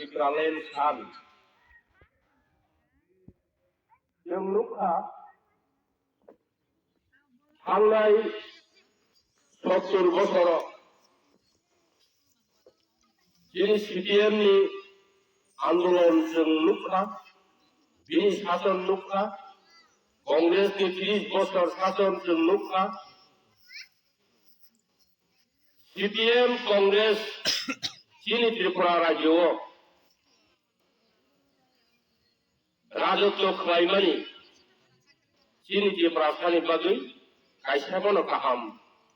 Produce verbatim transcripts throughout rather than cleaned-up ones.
Tipraland san. Chwng nukha, thangnai sottur bosoro chini C P M ni andolon chwng nukha, bini sason nukha, Congress ni tris bosor sason chwng nukha. C P M Congress chini Tripura rajyo o rajotwo khlaimani chini Tiprasani bagwi kaisa bono kaham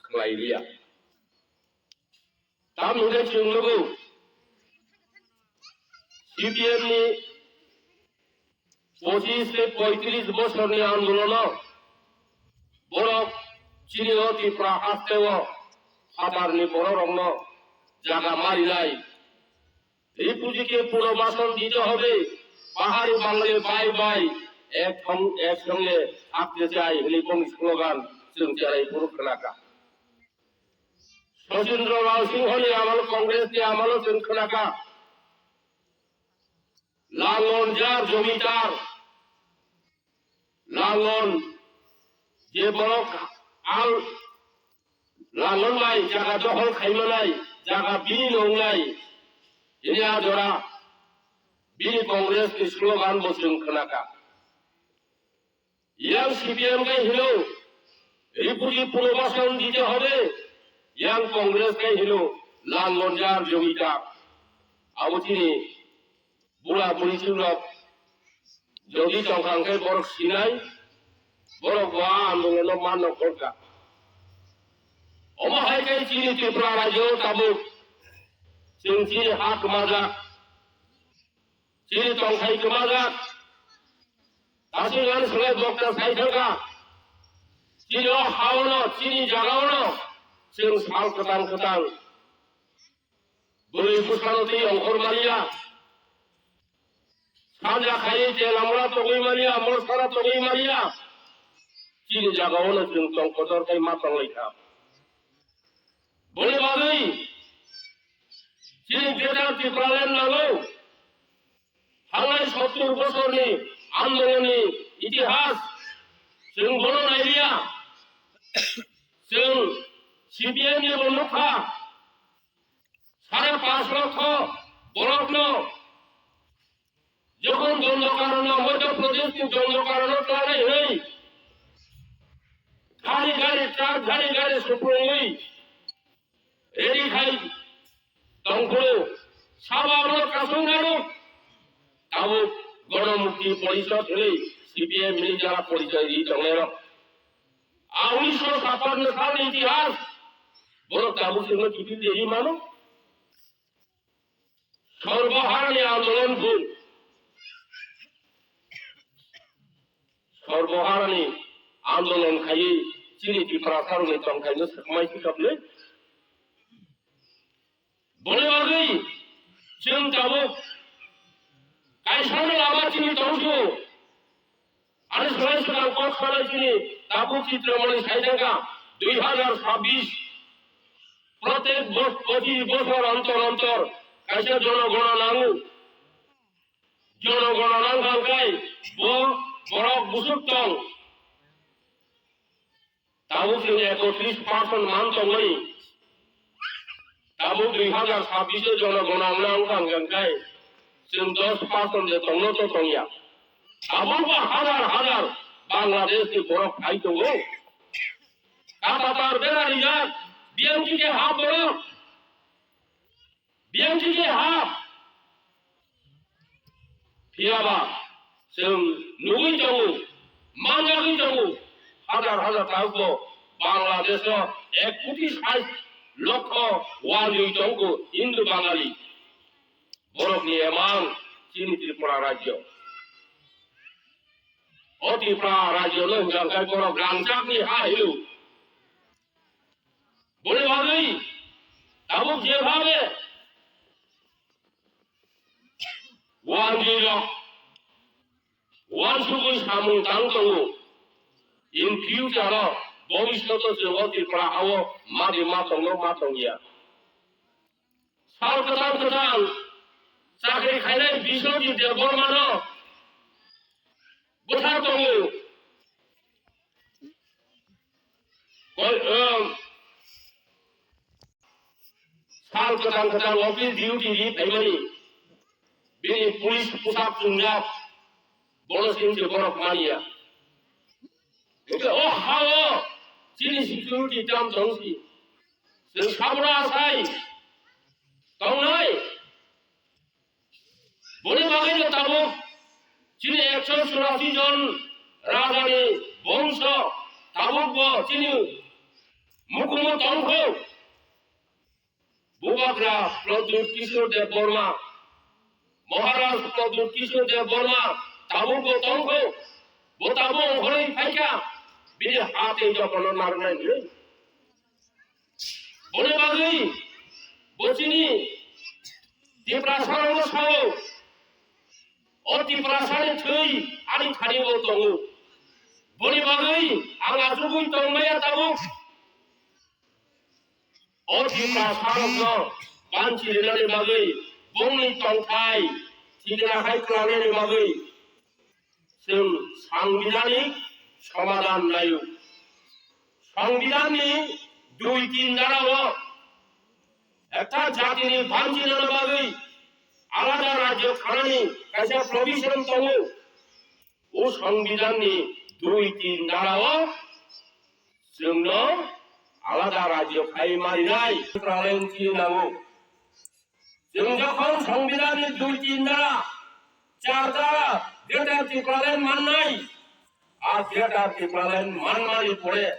khlai liya. Tam hwnwi chwng nugo, C P M ni pochis tei poitris bosorni andolono borok chini o Tripura hasteo phatarni bororokno jaga marinai, রিফিউজিকে পুনর্বাসন দিতে হবে, পাহাড়ি বাঙালি bye bye, এক সং-, এক সঙ্গে থাকতে চাই, hwnwi bongni slogan chwng cherai phuru khwnakha. Sachin Rao Singho ni amalo, Congress ni amalo chwng khwnakha. Langon jar jomitar, langon je borok al langon bai jaga dokhol khaimanai, jaga bini nongnai, ini a jora bini Congress ni slogan bo chwng khwnakha. Yang C P M kai hino, refugee পুনর্বাসন দিতে হবে, yang Congress kai hino, langon jar jomitar. Abo chini bura buri chwng rok jodi tongkha hwnkhe borok sinai, borok bo a andolono manno khorkha. Omo hai khe chini Tripura rajyo tabuk chwng chini ha kwmajak, chini tongthai kwmajak. Aswk ani swlai bokta sai thangkha. Chini o haono, chini jagaono chwng sal kwtang kwtang bwrwi bwsano twi ongkhor maliya. Sanja khai Telamura tongwi maliya, Morsara tongwi maliya. Chini jagaono chwng tong kotor khai ma tonglaikha. Boni bagwi chini Greater Tipraland nango. Thangnai sottur bosorni andolonni itihas chwng bono nailiya. Chwng C P M ni bo nukha. Sare panch lokho borokno jokhon Dondokarono, Madhya Pradesh ni Dondokarono tanai hwnwi gari gari, truck gari gari suprungwi ready khai tongphuru, sabo abono kasung naro. Tabuk Gono Mukti Porishod hwnwi C P M ni jara porichoi ri tongnairok. A unisho chhappanno salni itihas borok tabuk chwngno kiphil rwi mano. Sorboharani andolon bun. Sorboharani andolon khaiwi chini Tiprasarokni tongthaino swkmai swkapli. Boni bagwi chwng tabuk kaisano lama chini tongsu. Ani swlai swkang kok sanai chini tabuk Chitramoni saithangkha dui hazar sabbish. Protek bos-, pochis bosor ontor ontor kaisa jonogona nango. Jonogona nang kha hwnkhe bo borok busuk tong. Tabuk chwng ekotris percent man tongmani. Tabuk dui hazar sabbish o jonogona wngna wngkha hwnkhe chwng dos percent de tongno to tongya. Tabuk bo hazar hazar Bangladesh ni borok phai tongo. Katatar bera rijak, B M T ke ha borok. B M T ke ha. Phiyaba chwng nugwi tongo, manjagwi tongo, hazar hazar tabukbo Bangladesh o ek koti sait lokho wanjwi tongo Hindu Bangali. Borokni emang chini Tripura rajyo. O Tripura rajyo no hwnka hwnkhe borok rangchakni ha hilo. Boni bagwi tabuk jebhabe wanjwi rok wansugwi samung tang tongo. In future o, bobishoto chwng o Tripura hao madi ma tongno ma tongya. Sal kwtal kwtal chakri khainai Biswajit Debbarmano bwthar tongo. Koi, um, sal kwtal kwtal office duty ri phaimani bini police poshak chumjak, bono sini se borok manya. Hingke o hao chini security tam tongsi. Chwng sabra sai tongnai. Boni bagwino tabuk chini ekso churasi jon rajani bongso tabukbo chini mukumu tongkho. Bubagra Pradyut Kishore Debbarma, Maharaj Pradyut Kishore Debbarma tabukbo tongkho. Bo tabuk ongkhorwi phaikha, bini ha tei jotono narwknai hwnwi. Boni bagwi bo chini Tiprasarokno sao, o Tiprasani thwi ani thani bo tongo. Boni bagwi ang achugwi tongmaya tabuk. O Tiprasarokno banchi rinani bagwi, bongni tongthai thikna hai klangnani bagwi, chwng sangbidanik somadhan naio. Sangbidanni dui tin dharao ekta jatini banchinani bagwi alada rajyo thanani kaisa provision tongo. O sangbidanni dui tin dharao chwngno alada rajyo khai marinai Tipraland chini nango. Chwng jokhon sangbidanni dui tin dhara, char dhara, Greater Tipraland mannai, a Greater Tipraland manmani pore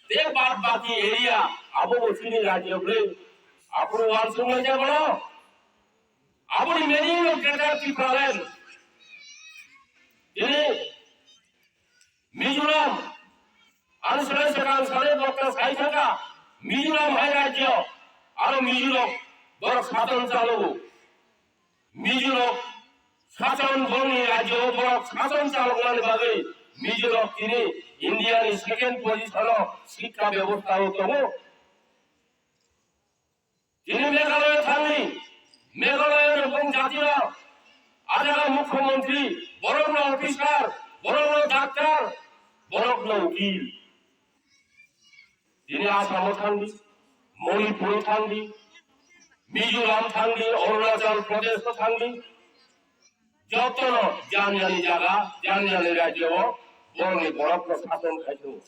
te bad baki area abo bo chini rajyo hwnwi aphuru uansuknai jabalo. Aboni meaning of Greater Tipraland. Tini Mizoram, ang salai sakang salai bokta sai thangkha, Mizoram hai rajyo, aro Mizorok borok sason chalogo. Mizorok sason bongni rajyo borok sason chalokmani bagwi Mizorok tini India ni second position o sikha bebostha o tongo. Tini Meghalaya thangwi, Meghalaya ni bung jati rok, a jaga mukhyamantri, borok no officer, borok no doctor, borok no ukil. Tini Assam o thangdi, Manipur o thangdi, Mizoram thangdi, Arunachal Pradesh o thangdi, joto no jani jani jaga, jani jani rajyo o borok ni borok no sason khai tongo.